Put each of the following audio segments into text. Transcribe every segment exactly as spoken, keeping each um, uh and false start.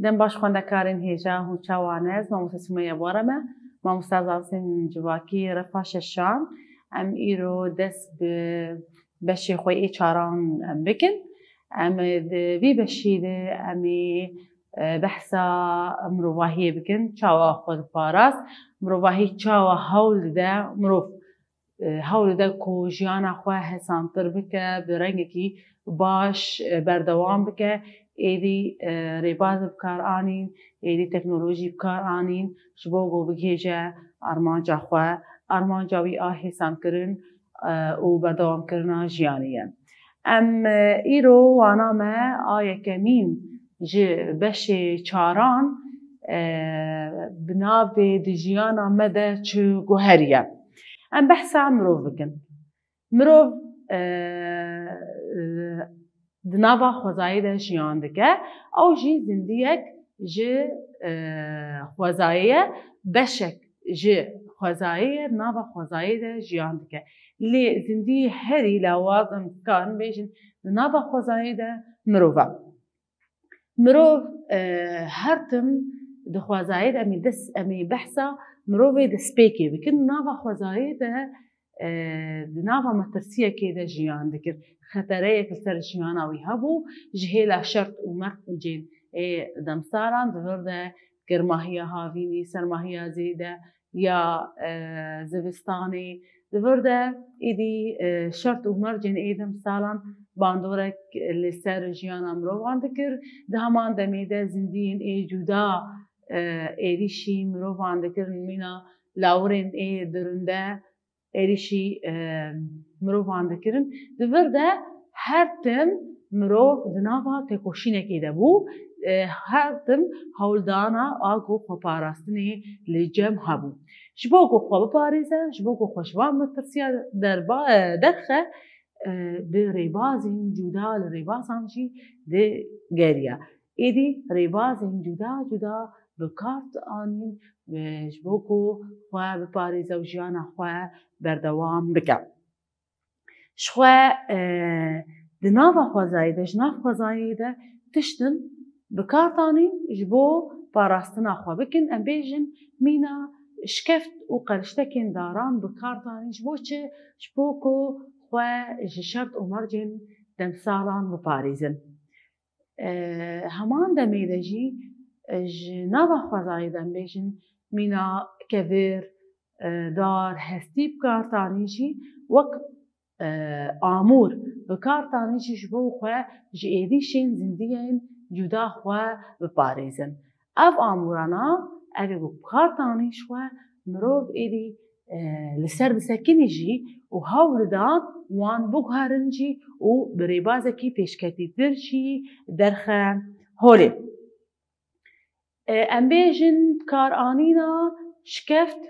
Dem baş xwendekarên hêja, hûn çawa ne? Ez mamoste Sumeyye Bora me, mamoste zansên civakî refa şeşan. Em îro dest bi beşê xwe ê çaran em bikin. Em di vî beşî de em ê, e, behsa mirovahiyê bikin. Çawa xwe diparast? Mirovahî çawa hewl dide? Mirov e, hewl dide ku jiyana xwe hesantir bike, bi rengekî baş, e, berdewam bike, êdî, e, rêbaz bi kar anîn, êdî teknolojî bi kar anîn, ji bo ku bigihêje armanca xwe, armanca wî a hêsankirin, e, û berdewamkirina jiyanê ye. Em, e, îro wana me a yekemîn ji beşê çaran, e, bi navê Di jiyana me de çi guheriye? Em behsa mirov bikin. Mirov, e, e, di nava xwezayê de jiyan dike. Ew jî zindiyek ji, e, xwezayê ye. Beşek ji xwezayê ye, di nava xwezayê de jiyan dike. Lê zindî herî lawaz em dikarin bêjin, di nava xwezayê de mirov e. Mirov, e, her tim di xwezayê de em ê des-, em ê behsa mirovê destpêkê bikin. Nava xwezayê de, e, di nava metirsiyekê de jiyan dikir. Xetereyek li ser jiyana wî hebû, ji hêla şert û mercên ê demsalan di vir de germahiya havînî, sermahiya zêde, ya, e, zivistanê. Di vir de êdî, e, şert û mercên ê demsalan bandorek li ser jiyana mirovan dikir. Di heman demê de zindiyên ê cuda, e, êrîşî mirovan dikirin, mîna lawirên ê dirinde êrîşî, e, mirovan dikirin. Di vir de her tim mirov di nava têkoşînekê de bû, e, her tim hewldana a ku xweparastinê li cem hebû. Ji bo ku xwe biparêze, ji bo ku xwe ji van metirsiya derba-, e, derxe, e, bi rêbazên cuda li rêbazan jî digeriya. Êdî rêbazên cuda cuda bi kar anîn, e, ji bo ku xwe biparêze û jiyana xwe berdewam bike. Ji xwe, e, di nava xwezayê de, ji nav xwezayê de tiştin bi kar anîn ji bo parastina xwe bikin. Em bêjin mîna şikeft û qeriştekên daran bi kar anîn. Ji bo çi? Ji bo ku xwe ji şert û mercên demsalan biparêzin. E, heman demê de jî, e, ji nava xwezayê de em bêjin mîna kevir, e, dar, hestî bi kar tanî jî wek, e, amûr bi kar tanî jî ji bo xwe ji êrîşên zindiyên cuda xwe biparêzin. Ev amûrana, ev ê ku bi kar tanî ji xwe mirov êdî, e, li ser disekinî jî û hewl didan wan biguherin jî û bi rêbazekî pêşketîtir jî derxe holê. E, em bêjin karanîna şikeft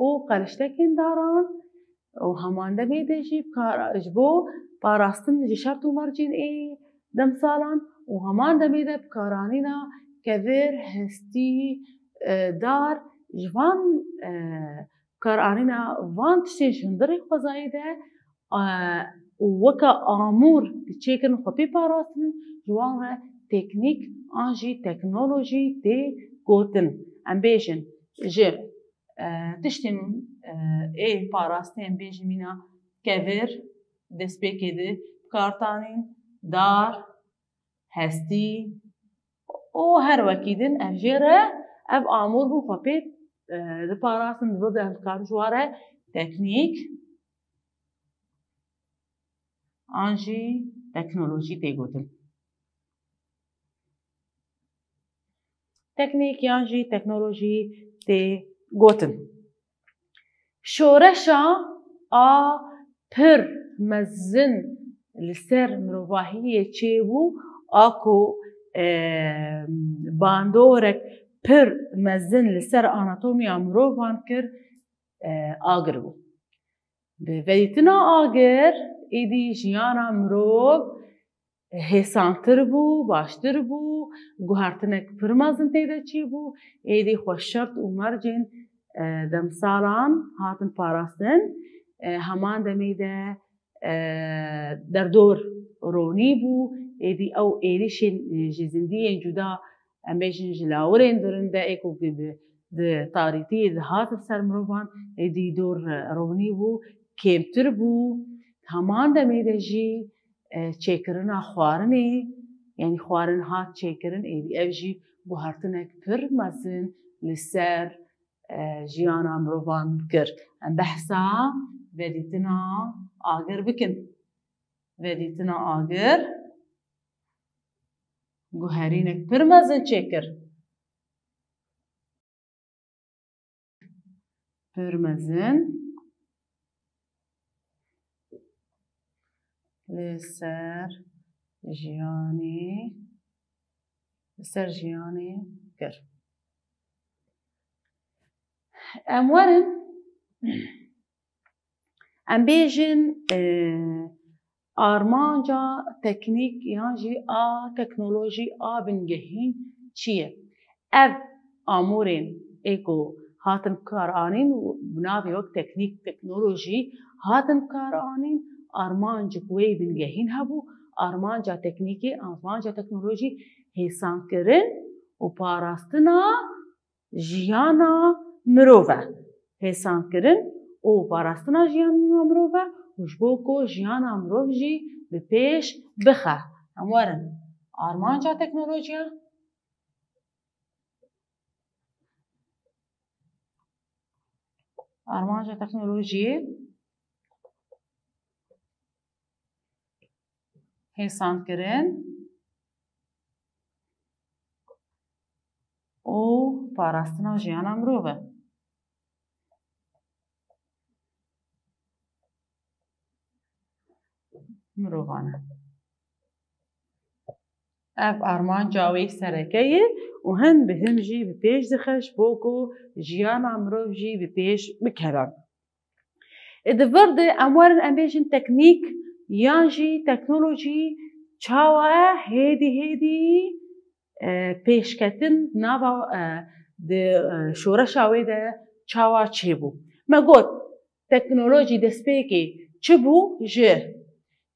û qeriştekên daran û heman demê de jî bi kar, ji bo parastin ji şert û mercên ê demsalan û heman demê de bi karanîna kevir, hestî, e, dar, ji van, e, karanîna van tiştên ji hundirê xwezayê de, e, û weke amûr diçêkirin xwe pê parastin, ji wan re teknîk an jî teknolojî tê gotin. Em bêjin ji, e, tiştên, e, ê parastinê em bêjin mîna kevir, destpêkê di bi kar tanîn, dar, hestî û her wekî din ev jê re ev amûr bû xwe pê, e, diparastin, di vir de em dikarin ji wan re teknîk an jî teknolojî tê gotin. Teknîk yan jî teknolojî tê gotin. Şoreşa a pir mezin li ser mirovahiyê çêbû, a ku, e, bandorek pir mezin li ser anatomiya mirovan kir, e, agir bû. Bi vedîtina agir, êdî jiyana mirov hêsantir bû, baştir bû, guhertinek pir mezin tê de çêbû. Êdî xwe şert û mercên, e, demsalan hatin parastin. E, heman demê de, e, derdor ronî bû. Êdî ew êrîşên, e, ji zindiyên cuda, em bêjin ji lawirên durinde ê ku bi, di tarîtiyê dihat ser mirovan, êdî dor ronî bû, kêmtir bû. Heman demê de jî, e, çêkirina xwarinê, yanî xwarin hat çêkirin, êdî ev jî guhertinek pir mezin li ser, e, jiyana mirovan kir. Em behsa vedîtina agir bikin. Vedîtina agir guherînek pir mezin çêkir. Pir mezin li ser jiyanê, li ser jiyanê kir. Em werin, em bêjin, e, armanca teknîk yan jî a teknolojî a bingehîn çi ye? Ev amûrên ê ku hatin bikaranîn û bi navê wek teknîk, teknolojî hatin bikaranîn, armancek wê bingehîn hebû, armanca teknîkê, armanca teknolojî hêsankirin û parastina jiyana mirov e. Hêsankirin û parastina jiyana mirov e û ji bo ku jiyana mirov jî bi pêş bixe. Em werin armanca teknolojiya, armanca teknolojiyê hêsankirin û parastina jiyana mirov e. Mirovan e. Ev armanca wê sereke ye û hin bi hin jî bi pêş dixe ji bo ku jiyana mirov jî bi pêş bikeve. Ê di vir de em werin em bêjin teknîk yan jî teknolojî çawa hêdî hêdî, e, pêşketin nava, e, di, e, şoreşa wê de çawa çêbû. Me got teknolojî destpêkê çi bû? Ji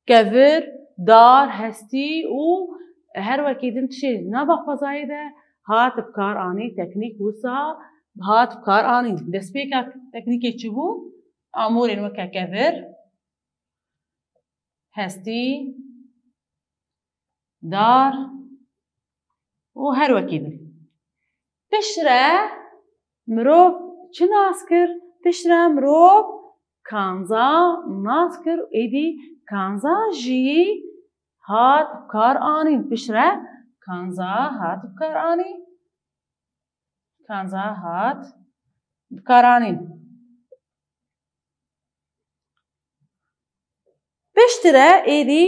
kevir, dar, hestî û her wekî din tiştê nava xwezayê de hat bi kar anî, teknîk wisa hat bi kar anî. Destpêka teknîkê çi bû? Amûrên weke kevir, hestî, dar û her wekî din. Piştre mirov çi nas kir? Piştre mirov kanza nas kir, êdî kanza jî hat bi kar anîn. Piştre kanza hat bi kar anîn. Kanza hat bi kar anîn. Piştre êdî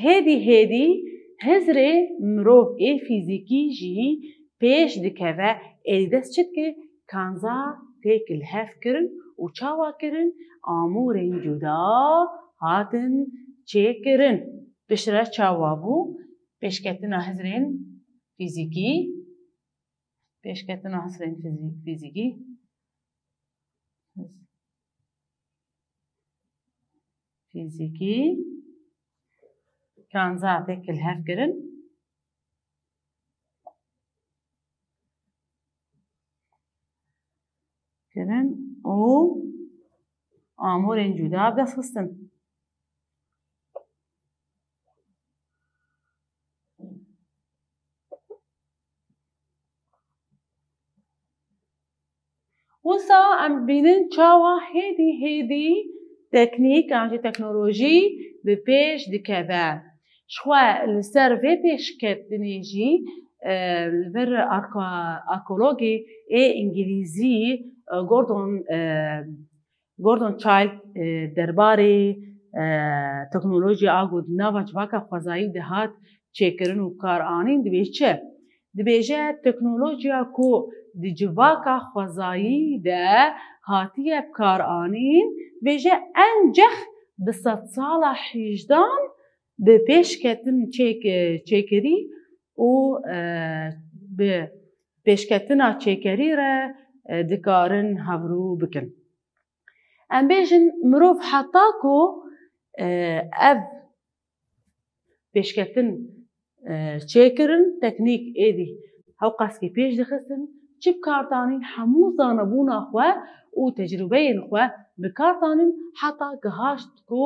hêdî hêdî hizrê mirov ê fîzîkî jî pêş dikeve, êdî dest çi dike? Kanza têk li hev kirin û çawa kirin? Amûrên cuda hatin çêkirin. Piştre çawa bû? Pêşketina hizrên fîzîkî, pêşketina hizrên fîzî-, fîzîkî, fîzîkî, kanza têk li hev kirin, kirin û amûrên cuda bi dest xistin. Wisa em bînin çawa hêdî hêdî teknîk an jî teknolojî bi pêş dikeve. Ji xwe li ser vê pêşketinê jî, e, li vir arka-, arkeologê ê îngilîzî, e, Gordon, e, Gordon Childe, e, derbarê, e, teknolojiya a ku di nava civaka xwezayî de hat çêkirin û kar anîn dibê çi? Dibêje teknolojiya ku di civaka xwezayî de hatiye bi kar anîn, dibêje encex di sedsala hejdan bi pêşketin çêk-, çêkirî û, e, bi pêşketina çêkerî re, e, dikarin hevrû bikin. Em bêjin mirov heta ku, e, ev pêşketin, e, çêkirin, teknîk êdî hewqaskî pêş dixistin, çi bi kar danîn, hemû zanebûna xwe û tecrûbeyên xwe bi kar danîn, heta gihaşt ku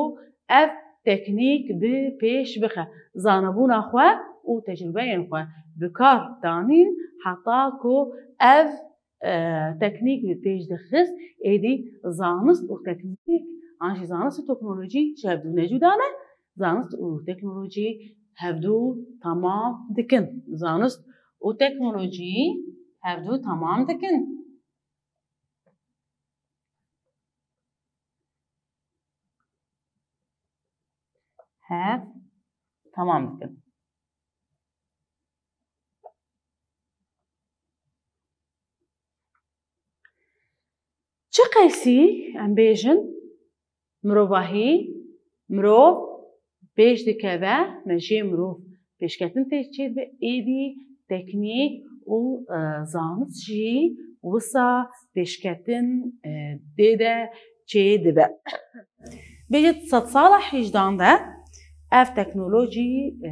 ev teknîk bi pêş bixe. Zanebûna xwe û tecrûbeyên xwe bi kar danîn, heta ku ev, e, teknîk bi pêş dixist, êdî zanist û teknîk, an jî zanist û teknolojî ji hevdû ne cuda ne, zanist û teknolojî hevdû temam dikin. Zanist û teknolojî hevdû temam dikin. Hev temam dikin. Çi qeysî em bêjin, mirovahî, mirov pêş dikeve, mejiyê mirov pêşketin tê çêdibe, êdî teknîk û, e, zanist jî wisa pêşketin, e, tê de çêdibe. Bêje di sedsala hejdan de ev teknolojî, e,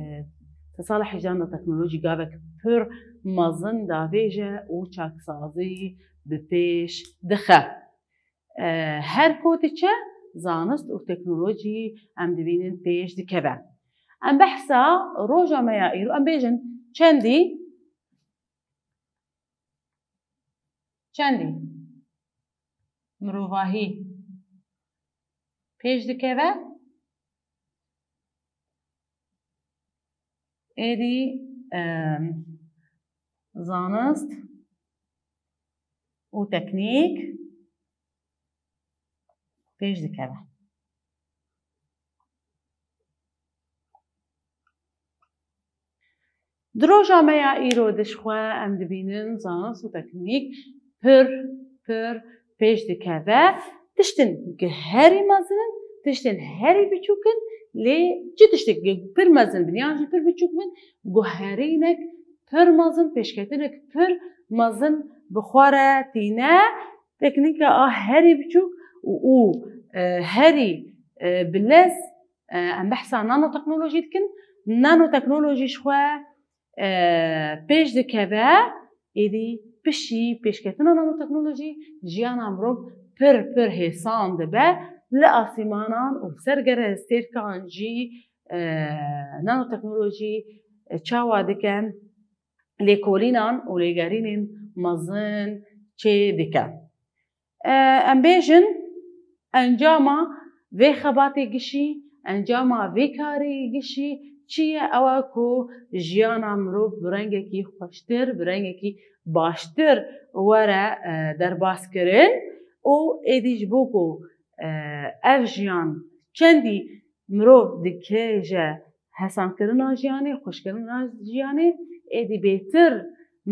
sedsala hejdan de teknolojî gavek pir mezin davêje û çaksazî bi pêş dixe. E, her ku diçe zanist û teknolojî em dibînin pêş dikeve. Em behsa roja me ya îro, em bêjin çendî, çendî mirovahî pêş dikeve, êdî, em, zanist û teknîk pêş dikeve. Di roja me ya îro de jixwe em dibînin zanist û teknîk pir, pir pêş dikeve. Tiştên herî mezin in, tiştên herî biçûk in, lê çi tiştek pir mezin bin yan jî pir biçûk bin, guherînek pir mezin, pêşketinek pir mezin bi xwe re tîne. Teknîka a herî biçûk û, û, e, herî, e, bilez, e, em behsa nanoteknolojî dikin. Nanoteknolojî jixwe, e, pêş dikeve, êdî piştî pêşketina nanoteknolojî jiyana mirov pir, pir hêsan dibe. Li asîmanan û ser gerestêrkan jî, e, nanoteknolojî, e, çawa dikin? Lêkolînan û lêgerînên mezin çê dike. E, em bêjin, encama vê xebatê gişî, encama vê karê gişî çi ye? Ew e ku jiyana mirov bi rengekî xweştir, bi rengekî baştir were, e, derbas kirin û êdî ji bo ku, e, ev jiyan çendî mirov dikêje hesankirina jiyanê, xweşkirina jiyanê, êdî bêtir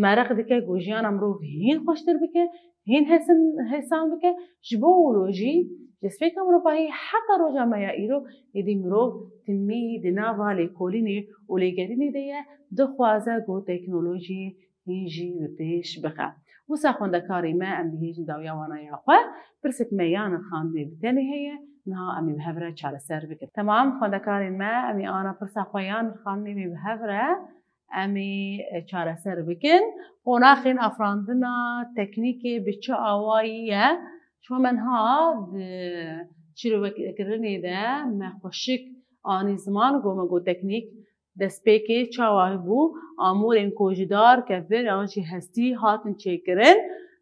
mereq dike ku jiyana mirov hîn xweştir bike, hîn hesin, hêsan bike. Ji bo wilo jî destpêka mirovahî heta roja me ya îro, êdî mirov timî di nava lêkolînê û lêgerînê de ye, dixwaze ku teknolojî hîn jî bi pêş bixe. Wisa xwendekarê me, em dihêjin dawiya wanaya xwe. Pirsek me ya nirxandinê bi tenê heye, niha em ê bi hev re çareser bikin. Temam, xwendekarên me, em ê ana pirsa xwe ya nirxandinê ê bi hev re em ê, e, çareser bikin. Qonaxên afirandina teknîkê bi çi awayî ye? Ji xwe me niha di çîrovekirinê de me xweşik anî ziman, got me got teknîk destpêkê çawa bû, amûrên ku ji dar, kevir an jî hestî hatin çêkirin.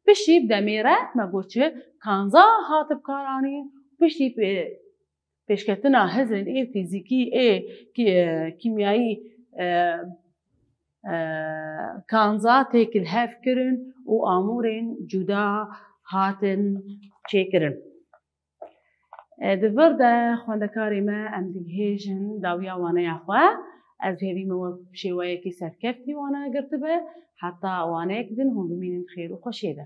Piştî bi demê re me got çi kanza hat bi kar anîn. Piştî pê-, pêşketina hizrên ê fîzîkî, ê kî-, kîmyayî, e, e, kanza têk li hev kirin û amûrên cuda hatin çêkirin. E, di vir de xwendekarê me em digihêjin dawiya waneya xwe. Ez hêvî me we bi şêweyekî serkeftî wane girtibe. Heta waneyek din hûn bimînin xêr û xweşiyê de.